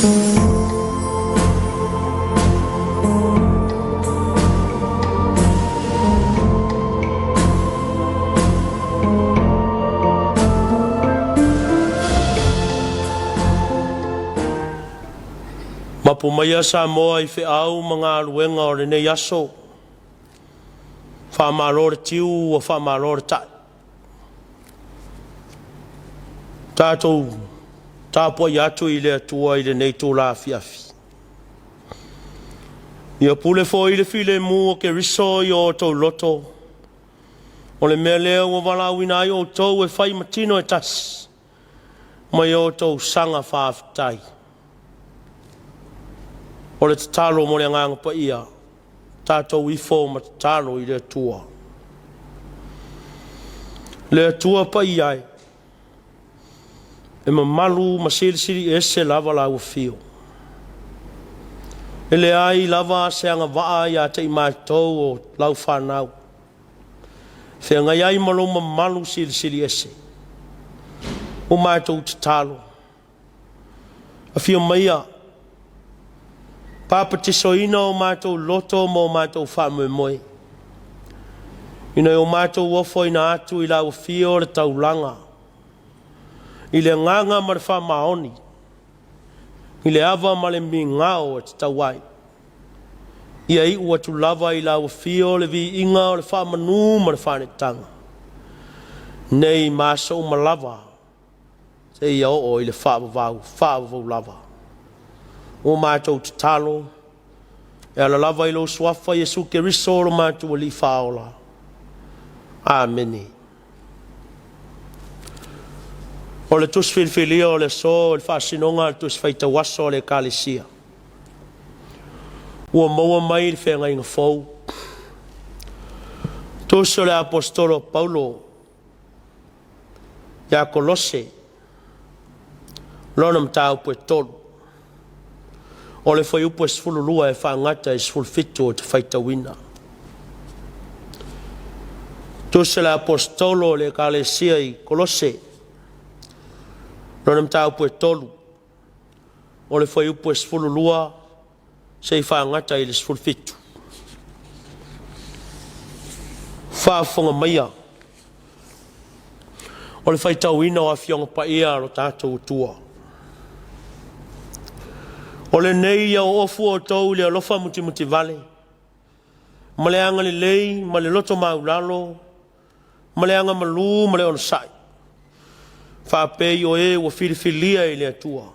Mapu maia Samoa i feau ma galuega o lenei aso, faamalo le tiu ua faamalo le tai. Tatou tapuai atu i le Atua i lenei itula afiafi. Ia pule foi le filemu o Keriso i o outou loto, o le mea lea ua valaauina ai outou e fai ma tino e tasi, ma ia outou saga faafetai. O le tatalo mo le Agaga Paia, tatou ifo ma tatalo i le Atua. Le Atua paia e, e mamalu ma silisili ese lava lau afio. E leai lava se agavaa ia te i matou o lau fanau, e feagai ai ma lou mamalu silisili ese. Ua matou tatalo, afio maia, papatisoina o matou loto ma o matou faamoemoe, ina ia o matou ofoina atu i lau afio le taulaga, i le agaga ma le faamaoni, i le ava ma le migao e tatau ai. Ia iu atu lava i lau afio le viiga o le faamanu ma le faaneetaga, nei ma aso uma lava, seia oo i le faavavau, faavavau lava. Ua matou tatalo e ala lava i lou suafa Iesu Keriso lo matou Alii Faaola. Amene. O le tusi filifilia o le aso o le faasinoga a le tusi faitau aso a le Ekalesia. Ua maua mai le feagaiga fou. Tusi o le Aposetolo o Paulo ia Kolose, lona mataupu e 3. O le fuaiupu e 12 e faagata i le 17 ou te faitauina. Tusi a le Aposetolo o le Ekalesia i Kolose, lona mataupu e 3, o le fuaiupu e 12 seia faagata i le 17. Faafofoga maia o le faitauina o Afioga Paia a lo tatou Atua. O lenei ia oofu outou i le alofa mutimutivale, ma le agalelei ma le loto maulalo, ma le agamalu ma le onosai, faapei o e ua filifilia e le Atua,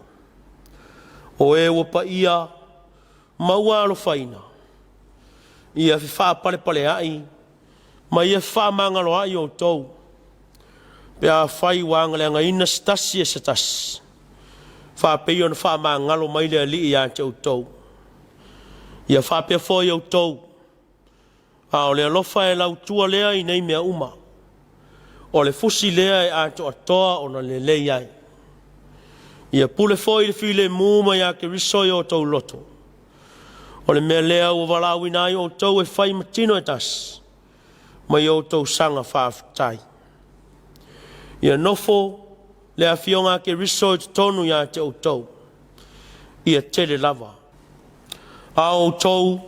o e ua paia ma ua alofaina, ia fefaapalepaleai ma ia fefaamagaloai outou, pe afai ua agaleagaina se tasi e se tasi, faapei ona faamagalo mai le Alii ia te outou. Ia faapea foi outou, a o le alofa e lautua lea i nei mea uma, o le fusi lea e atoatoa ona lelei ai. Ia pule foi le filemu mai ia Keriso i o outou loto. O le mea lea ua valaauina ai outou e fai ma tino e tasi, ma ia outou saga faafetai. Ia nofo le afioga a Keriso i totonu ia te outou, ia tele lava. A o outou,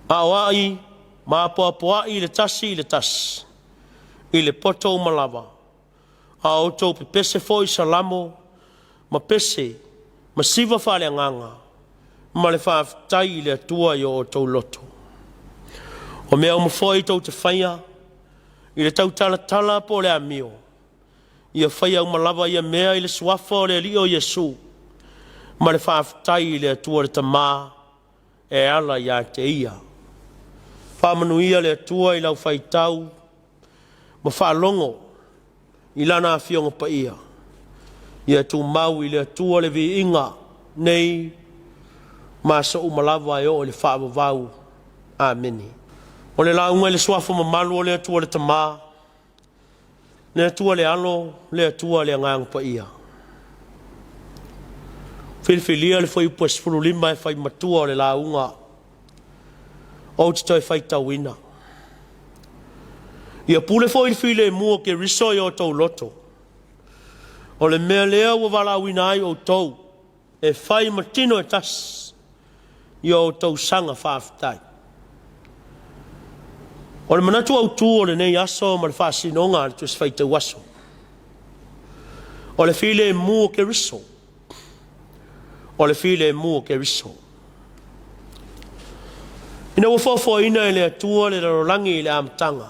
aoai ma apoapoai le tasi i le tasi, i le poto uma lava, a o outou pepese foi i salamo ma pese ma siva faaleagaga, ma le faafetai i le Atua i o outou loto. O mea uma foi tou te faia, i le tautalatala po o le amio, ia faia uma lava ia mea i le suafa o le Alii o Iesu, ma le faafetai i le Atua le Tamā e ala ia te ia. Faamanuia le Atua i lau faitau ma faalogo i lana Afioga Paia. Ia tumau i le Atua le viiga nei ma aso uma lava e oo i le faavavau. Amene. O le lauga i le suafa mamalu o le Atua le Tamā, le Atua le Alo, le Atua le Agaga Paia. Filifilia le fuaiupu e 15 e fai matua o le lauga ou te toe faitauina. Ia pule foi le filemu o Keriso i o outou loto. O le mea lea ua valaauina ai outou. E fai ma tino e tasi i o outou saga faafetai. O le manatu autu o lenei aso ma le faasinoga a le Tusi Faitau Aso, o le filemu o Keriso. O le filemu o Keriso. Ina ua foafoaina e le Atua le lalolagi i le amataga,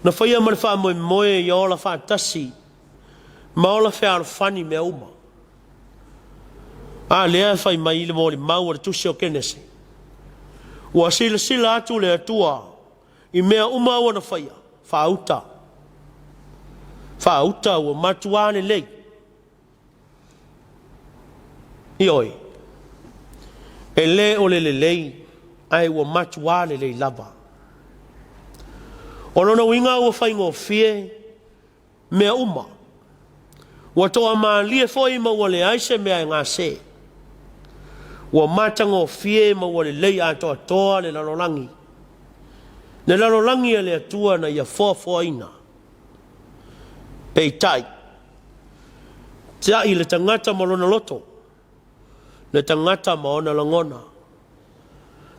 na faia ma le faamoemoe ia ola faatasi ma ola fealofani mea uma. A lea e fai mai i le molimau a le tusi o Kenese, ua silasila atu le Atua i mea uma ua na faia, faauta, faauta ua matuā lelei. Ioe, e le o le lelei, ae ua matuā lelei lava. O lona uiga ua faigofie mea uma. Ua toamalie foi ma ua leai se mea e gase. Ua matagofie ma ua lelei atoatoa le lalolagi. Le lalolagi a le Atua na ia foafoaina. Peitai, tiai le tagata ma lona loto, le tagata ma ona lagona.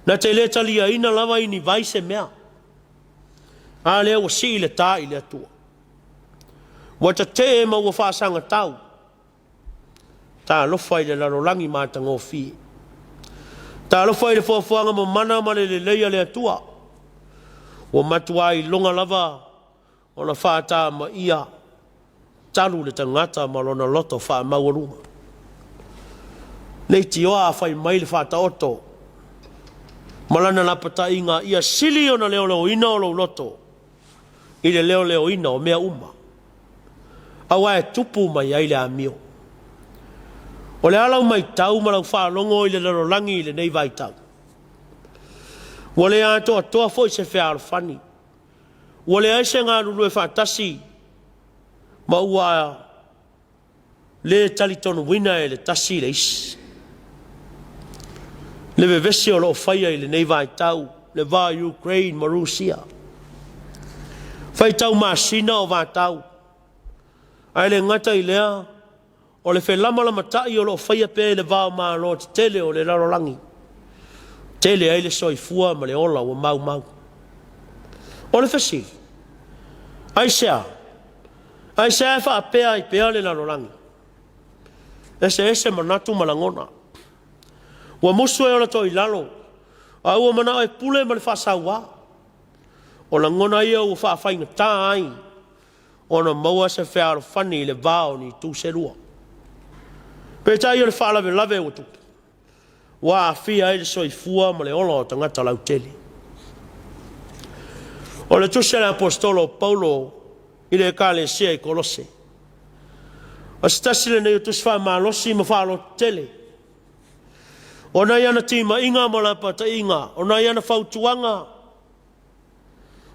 Na te le taliaina lava i ni vai se mea. A lea ua sii le ta i le Atua. Ua tetee ma ua faasagatau. Talofa i le lalolagi matagofie. Talofa i le foafoaga mamana ma le lelei a le Atua. Ua matua iloga lava ona faatamaia talu le tagata ma lona loto faamaualuga. Leitioa a fai mai le Faataoto ma lana lapataiga ia sili ona leoleoina o lou loto i le leoleoina o mea uma, aua e tupu mai ai le amio. O le a lau matau ma lau faalogo i le lalolagi i lenei vaitau? Ua le atoatoa foi se fealofani, ua leai se galulue faatasi, ma ua le talitonuina e le tasi le isi. Le vevesi o lo o faia i lenei vaitau, le va o Ukraine ma Rusia. Faitau masina o vatau, ae le gata i lea, o le felamalamatai o lo o faia pea i le va o malo tetele o le lalolagi, tele ai le soifua ma le ola ua maumau. O le fesili, aisea? Aisea e faapea ai pea le lalolagi? Eseese manatu ma lagona. Ua musu e ola toilalo, a ua manao e pule ma le faasauā. O lagona ia ua faafaigata ai ona maua se fealofani i le va o ni itu se lua. Peitai o le faalavelave ua tupu, ua aafia ai le soifua ma le ola o tagata lautele. O le tusi a le Aposetolo o Paulo i le Ekalesia i Kolose. O se tasi lenei o tusi faamalosi ma faalototele. O nai ana timaiga ma lapataiga, o nai ana fautuaga,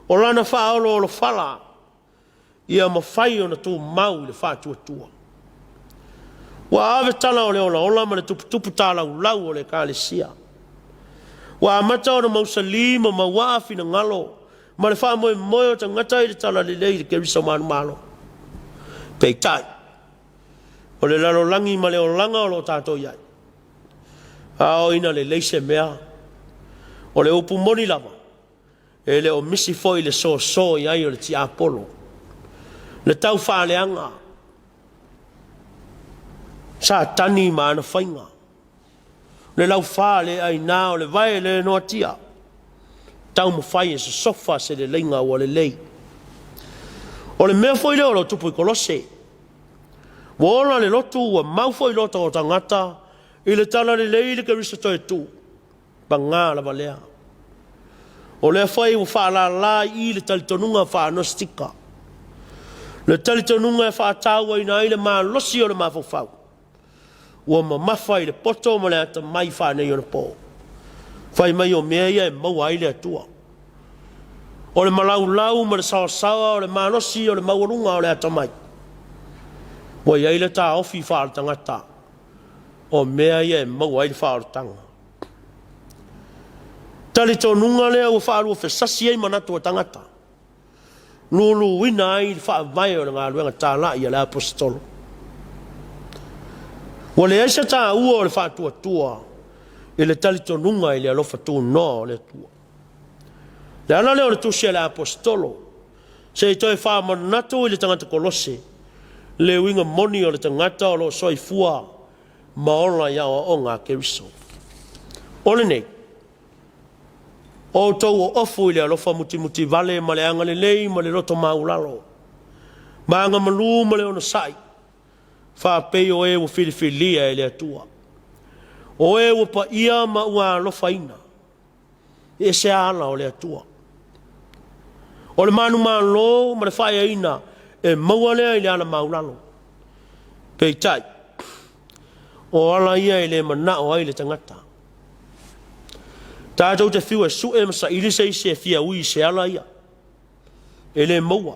o lana faaoloolofala, ia mafai ona tumau i le faatuatua. Ua ave tala o le olaola ma le tuputupu talaulau o le Ekalesia. Ua amata ona mausali ma mauaa finagalo ma le faamoemoe o tagata i le talalelei i le Keriso manumalo. Peitai, o le lalolagi ma le olaga o lo o tatou i ai, a oo ina lelei se mea, o le upu moni lava, E le o misi foi le soso i ai o le tiapolo, le taufaaleaga, Satani ma ana faiga, le laufa le aina o le vae le noatia, taumafai e sosofa se leleiga ua lelei. O le mea foi lea o lo o tupu i Kolose. Ua ola le lotu, ua mau foi loto o tagata i le talalelei i le Keriso toe tu. Paga lava lea. O lea foi ua faalala i i le talitonuga faa-Gnostika, le talitonuga e faatauaina ai le malosi o le mafaufau, ua mamafa i le poto ma le atamai faaneionapo. Fai mai o mea ia e maua ai le Atua. O le malaulau ma le saoasaoa o le malosi o le maualuga o le atamai. Ua i ai le taofi faaletagata o mea ia e maua ai le faaolataga. Talitonuga lea ua faaluafesasi ai manatu o tagata, luluina ai le faavae o le galuega talai a le Aposetolo. Ua leai se taua o le faatuatua i le talitonuga i le alofa tunoa o le Atua. Le ala lea o le tusi a le Aposetolo, se i toe faamanatu i le tagata Kolose le uiga moni o le tagata o lo o soifua ma ola i aoaoga a Keriso. O lenei, o outou oofu i le alofa mutimutivale ma le agalelei ma le loto maualalo, ma agamalu ma le onosai, faapei o e ua filifilia e le Atua, o e ua paia ma ua alofaina. E ese ala o le Atua. O le manumalo ma le faaeaina e maua lea i le ala maulalo. Peitai, o ala ia e le manao ai le tagata. Tatou te fiu e sue ma saili se isi e fia ui i se ala ia. E le maua.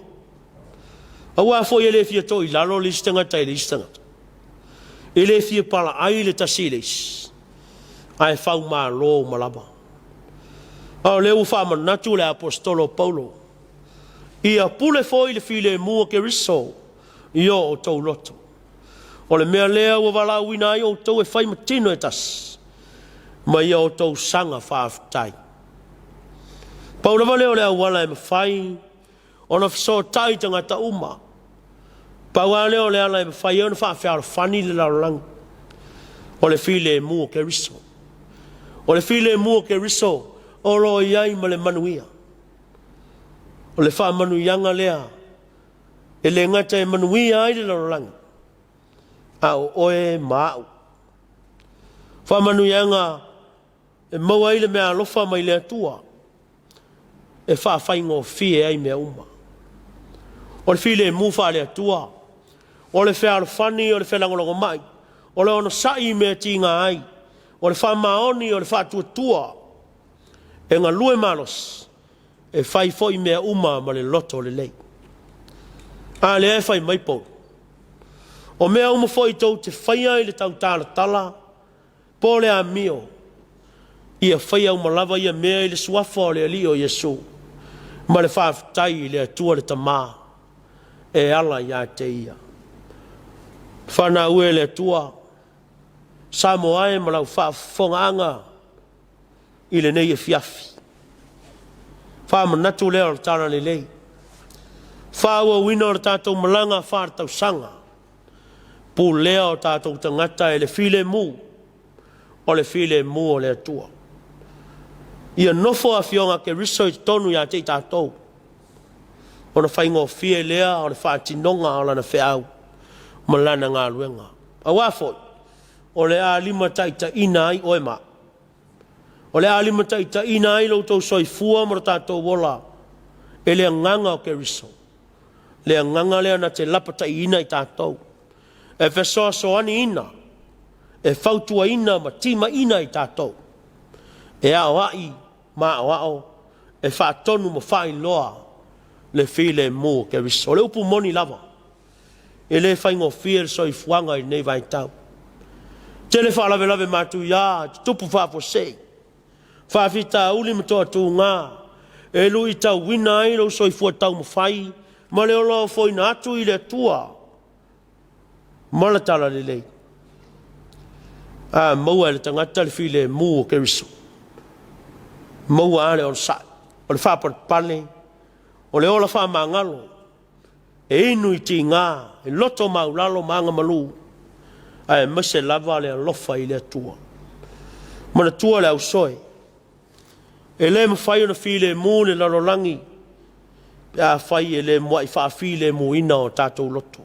Aua foi e le fia toilalo le isi tagata i le isi tagata. E le fia palaai le tasi i le isi, ae faumalo uma lava. A o lea ua faamanatu le Aposetolo o Paulo, ia pule foi le filemu o Keriso i o outou loto. O le mea lea ua valaauina ai outou e fai ma tino e tasi, ma ia outou saga faafetai. Pau lava lea o le auala e mafai ona fesootai tagata uma. Pau lava lea o le ala e mafai ai ona faafealofani le lalolagi, o le filemu o Keriso. O le filemu o Keriso o lo o i ai ma le manuia. O le faamanuiaga lea e le gata e manuia ai le lalolagi, a o oe ma au. Faamanuiaga e maua ai le meaalofa mai le Atua e faafaigofie ai mea uma. O le filemu faale-Atua, o le fealofani, o le felagolagomai, o le onosai i mea tiga ai, o le faamaoni, o le faatuatua, e galue malosi, e fai foi mea uma ma le loto lelei. A lea e fai mai Paulo, o mea uma foi tou te faia i le tautalatala po o le amio, ia faia uma lava ia mea i le suafa o le Alii o Iesu, ma le faafetai i le Atua le Tama e ala ia te Ia. Fanau e le Atua, Samoa e ma lau faafofogaaga i lenei afiafi. Faamanatu lea o le Talalelei, faaauauina o le tatou malaga faaletausaga, pulea o tatou tagata e le filemu, o le filemu o le Atua. Ia nofo Afioga a Keriso i totonu ia te i tatou, ona faigofie lea o le faatinoga o lana feau ma lana galuega. Aua foi, o le a limataitaiina ai oe ma au. O le a limataitaiina ai lo outou soifua ma lo tatou ola e le agaga o Keriso, le agaga lea na te lapataiina i tatou, e fesoasoaniina, e fautuaina ma timaiina i tatou, e aoai ma aoao, e faatonu ma faailoa le filemu o Keriso. O le upu moni lava, e le faigofie le soifuaga i lenei vaitau. Tele faalavelave matuia e tutupu faafuasei, faafitauli ma toatuga e luitauina ai lou soifua taumafai ma le ola ofoina atu i le Atua ma le Talalelei. A maua e le tagata le filemu o Keriso, maua lava le onosai, o le faapalepale, o le ola faamagalo, e inu i tiga, e loto maualalo ma agamalu, aemaise lava le alofa i le Atua. Manatua le ausoe, e le mafai ona filemu le lalolagi pe afai e le muai faafilemuina o tatou loto.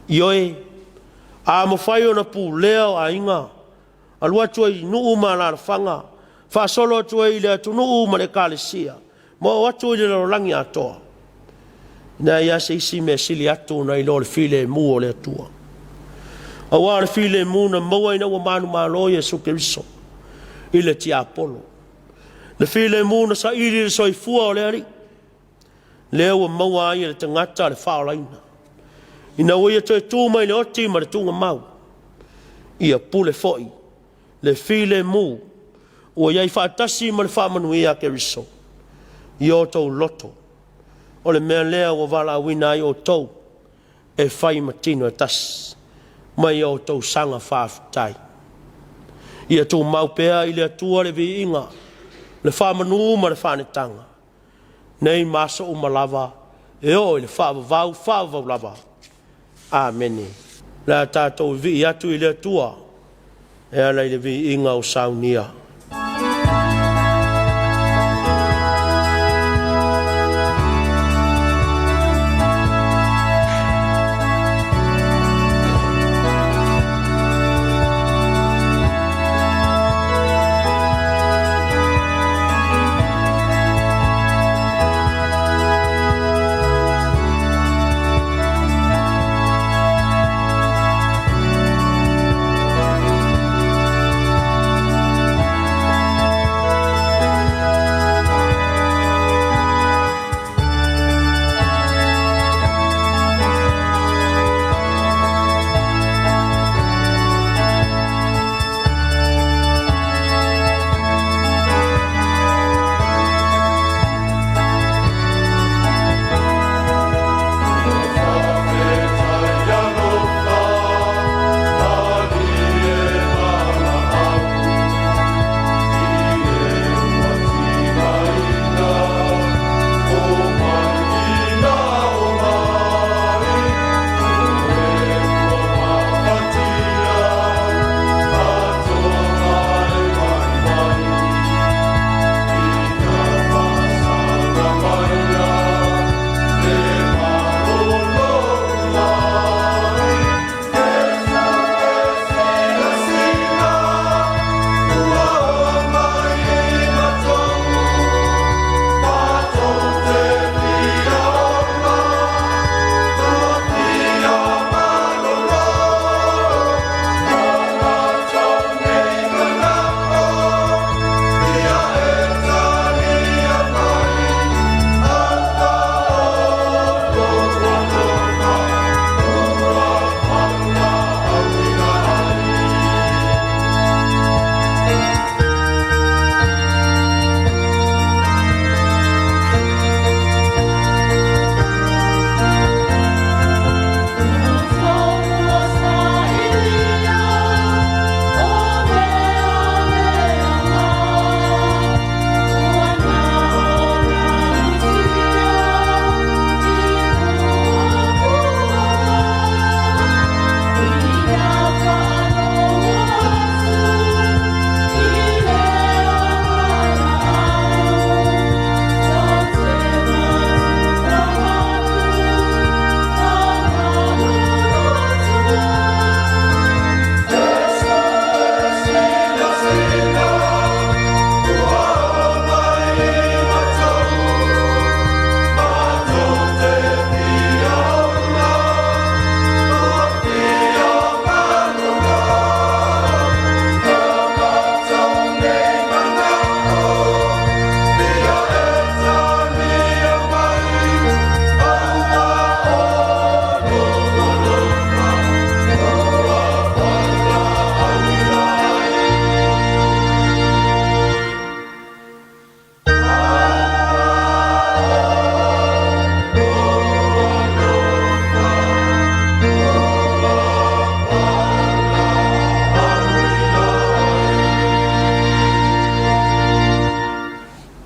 Ioe, a mafai ona pulea o aiga, alu atu ai i nuu ma alaalafaga, faasolo atu ai i le atunuu ma le ekalesia, ma oo atu i le lalolagi atoa, e leai lava se isi mea e sili atu nai lo le filemu o le Atua. Aua o le filemu na maua ina ua manumalo Iesu Keriso i le tiapolo. Le filemu na saili i le soifua o le Alii, lea ua maua ai e le tagata le faaolaina. Ina ua ia toe tu mai le oti ma le tuugamau, ia pule foi le filemu ua i ai faatasi ma le faamanuia a Keriso i o outou loto. O le mea lea ua valaauina ai outou e fai ma tino e tasi. ma ia outou saga faafetai. Ia tumau pea i le Atua le viiga, le faamanu ma le faanetaga, nei ma aso uma lava, e oo i le faavavau, faavavau lava. Amene. O le a tatou vivii atu i le Atua e ala i le viiga o saunia.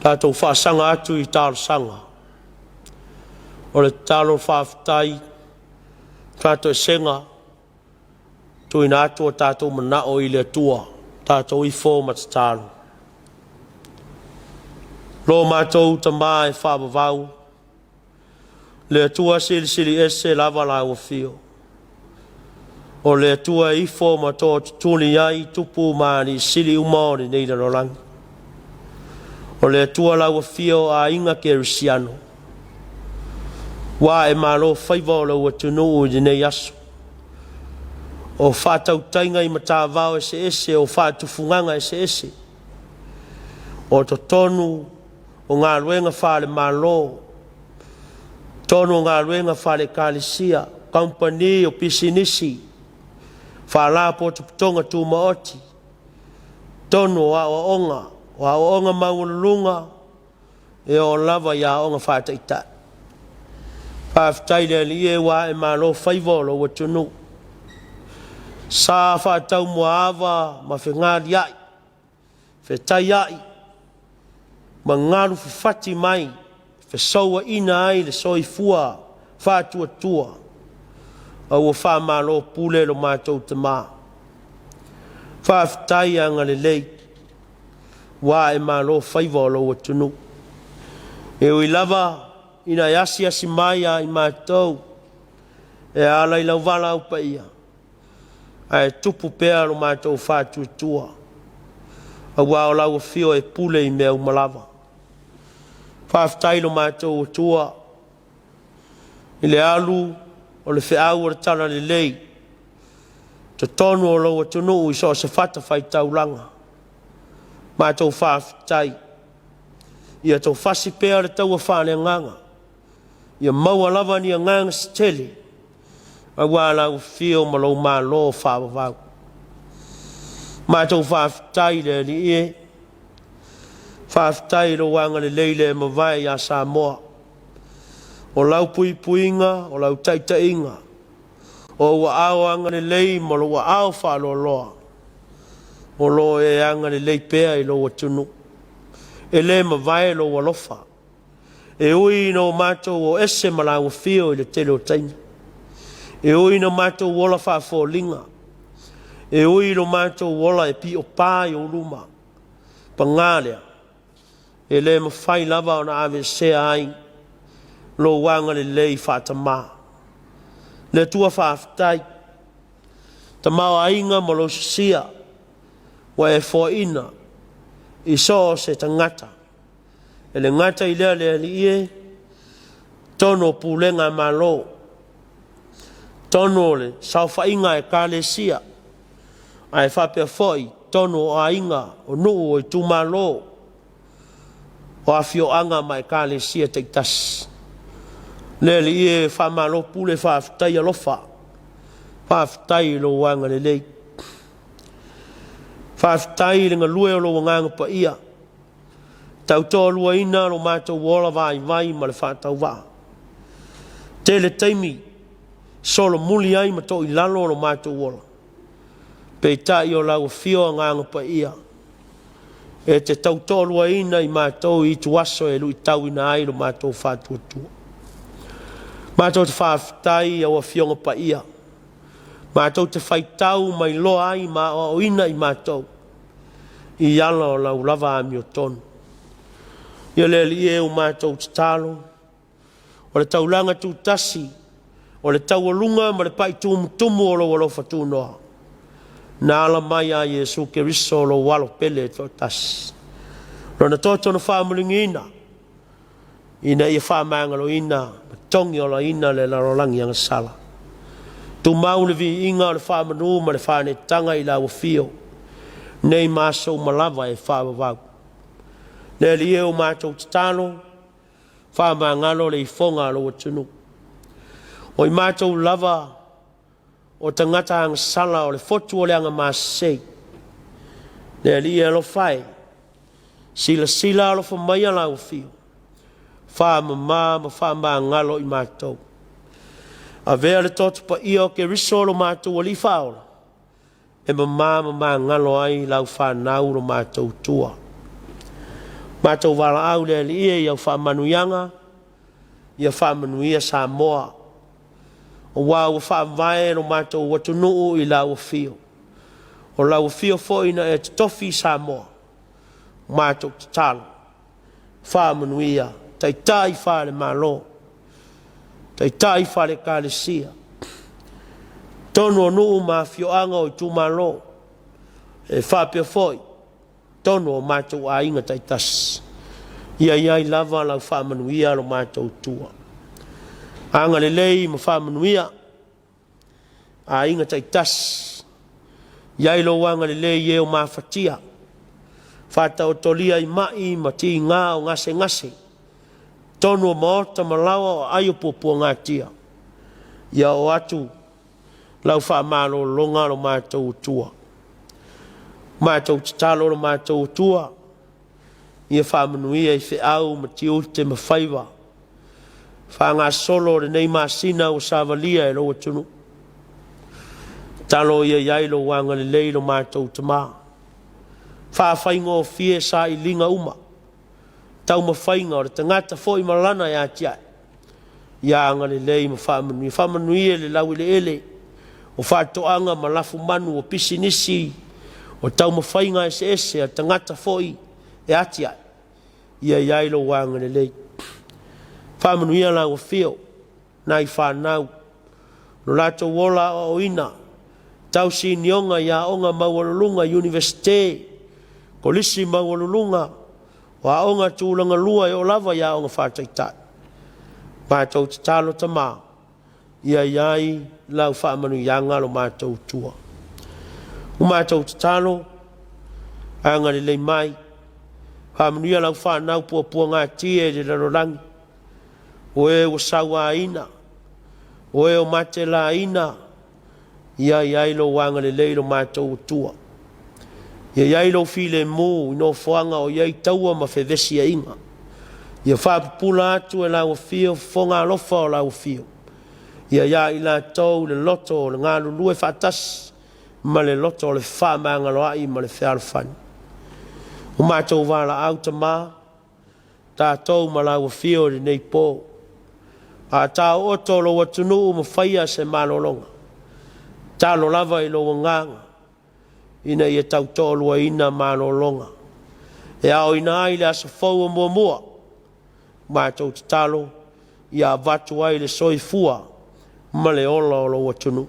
Tatou faasaga atu i talosaga. O le tatalo faafetai, faatoesega, tuuina atu o tatou manao i le Atua, tatou ifo ma tatalo. Lo matou Tama e faavavau, le Atua silisili ese lava lau afio. O le Atua e ifo ma tootutuli ai tupu ma alii sili uma o lenei lalolagi. O le Atua lau afio o aiga kerisiano, ua e malo faiva o lou atunuu i lenei aso. O faatautaiga i matavao eseese o faatufugaga eseese, o totonu o galuega faale-Malo, totonu o galuega faale-Ekalesia, kamupani o pisinisi, faalapotopotoga tumaoti, totonu o aoaoga, o aoaoga maualuluga e oo lava i aoga faataitai. Faafetai i le Alii e ua ae malo faiva o lou atunuu. Sa faataumuaava ma fegaliai, fetaiai ma galu fafati mai, fesouaina ai le soifua faatuatua, a ua faamalo pule lo matou Tama. Faafetai agalelei ua ae malo faiva o lou atunuu. E ui lava ina e asiasi mai ia i matou e ala i lau valaau paia, ae tupu pea lo matou faatuatua, aua o lau afio e pule i mea uma lava. Faafetai i lo matou Atua i le alu o le feau o le Talalelei i totonu o lou atunuu i so o se fatafaitaulaga. Matou faafetai, ia toufasi pea le taua faaleagaga, ia maua lava ni agaga se tele aua lau afio ma lou malo faavavau. Matou faafetai i le Alii e, faafetai i lou agalelei le mavae ia Samoa. O lau puipuiga, o lau taitaiga, o ou aao agalelei ma lou aao faaloaloa, o lo o e agalelei pea i lou atunuu. E le mavae lou alofa, e ui ina o matou o ese ma lau afio i le tele o taimi, e ui ina matou ola faafoliga, e ui i lo matou ola e piopa i ou luma, paga lea, e le mafai lava ona aveesea ai lou agalelei faatama. Le Atua faafetai, tamaoaiga ma lou sosia ua e foaina i so o se tagata. E le gata i lea le Alii e, totonu o pulega a Malo, totonu o le saofaiga a Ekalesia, ae faapea foi totonu o aiga, o nuu, o itumalo, o afioaga ma Ekalesia taitasi. Le Alii e, faamalo pule, faafetai alofa, faafetai i lou agalelei. Faafetai i le galue o lou Agaga Paia, tautoaluaina lo matou ola vaivai ma le faatauvaa. Tele taimi solomuli ai ma toilalo lo matou ola, peitai o lau afio Agaga Paia e te tautoaluaina i matou i ituaso e luitauina ai lo matou faatuatua. Matou te faafetai i au Afioga Paia, matou te faitau ma iloa ai ma aoaoina i matou i ala o lau lava amiotonu. Ia le Alii e, ua matou tatalo, o le taulaga tutasi, o le taualuga ma le pai tumutumu o lou alofa tunoa, na ala mai ia Iesu Keriso lou alo pele e toatasi, Lona toto na faamaligiina ina ia faamagaloina ma togiolaina le lalolagi agasala. Tumau le viiga o le faamanu ma le faaneetaga i lau afio, nei ma aso uma lava e faavavau. Le Alii e, ua matou tatalo, faamagalo le ifoga a lou atunuu. O i matou lava o tagata agasala o le fotu o le agamasese. Le Alii e alofa e, silasila alofa maia lau afio, faamama ma faamagalo i matou. Avea le toto paia o Keriso lo matou Alii Faaola e mama ma magalo ai lau fanau lo matou tua. Matou valaau le Alii e i au faamanuiaga, ia faamanuia Samoa, aua ua faavae lo matou atunuu i lau afio. O lau afio foi na e totofi i Samoa, matou tatalo, faamanuia taitai faale-Malo, taitai faale-Ekalesia, totonu o nuu ma afioaga o itumalo, e faapea foi totonu o matou aiga taitasi. Ia i ai lava lau faamanuia lo matou tua. Agalelei ma faamanuia aiga taitasi, i ai lou agalelei i e o mafatia, faataotolia i mai ma tiga o gasegase, totonu o maota ma laoa o aai o puapuagatia, ia oo atu lau faamalologa lo matou Atua. Matou tatalo lo matou Atua, ia faamanuia i feau ma tiute ma faiva faagasolo o lenei masina ua savalia e lou atunuu. Tatalo ia i ai lou agalelei lo matou Tamā. Faafaigofie sailiga uma, taumafaiga o le tagata foi ma lana e atiae, ia agalelei ma faamanuia. Faamanuia i le laueleele o faatoaga ma lafumanu, o pisinisi, o taumafaiga eseese a tagata foi e atiae, ia i ai lou agalelei. Faamanuia lau afio, nai fanau, lo latou ola aoaoina, tausinioga i aoga maualuluga, Iunivesite, Kolisi maualuluga, o aoga tulagalua e oo lava i aoga faataitai. Matou tatalo Tama, ia i ai lau faamanuiaga lo matou Atua. Ua matou tatalo, agalelei mai, faamanuia lau fanau puapuagatia i le lalolagi, o e ua sauaina, o e o matelaina, ia i ai lou agalelei lo matou Atua. Ia i ai lou filemu i nofoaga o i ai taua ma fevesiaiga. Ia faapupula atu e lau Afio fofoga alofa o lau Afio, ia ia i latou le loto o le galulue faatasi ma le loto o le fefaamagaloai ma le fealofani. Ua matou valaau Tama, tatou ma lau Afio i lenei po, a taooto lou atunuu ma faia se malologa, e tatalo lava i lou Agaga ina ia tautoaluaina malologa e aoina ai le aso fou o muamua. Matou tatalo ia avatu ai le soifua ma le ola o lou atunuu.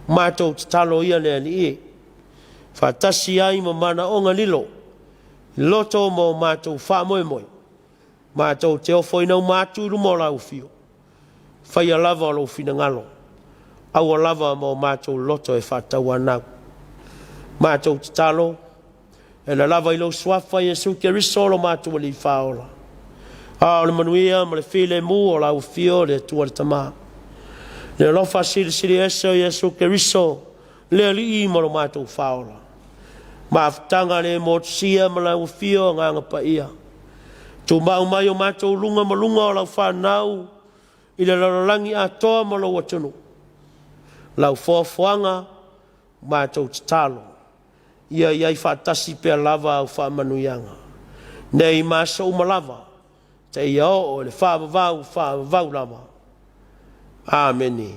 Matou tatalo ia le Alii e, faatasi ai ma manaoga lilo i loto ma o matou faamoemoe, matou te ofoina uma atu i luma o lau Afio, faia lava lou finagalo, aua lava ma o matou loto e faatauanau. Matou tatalo e ala lava i lou Suafa Iesu Keriso lo matou Alii Faaola, a o le manuia ma le filemu o lau Afio le Atua le Tama, le alofa silisili ese o Iesu Keriso le Alii ma lo matou Faaola, mafutaga le motusia ma lau Afio Agaga Paia, tumau mai o matou luga ma luga o lau fanau i le lalolagi atoa ma lou atunuu, lau foafoaga, matou tatalo, ia i ai faatasi pea lava au faamanuiaga, nei ma aso uma lava, seia oo i le faavavau faavavau lava. Amene.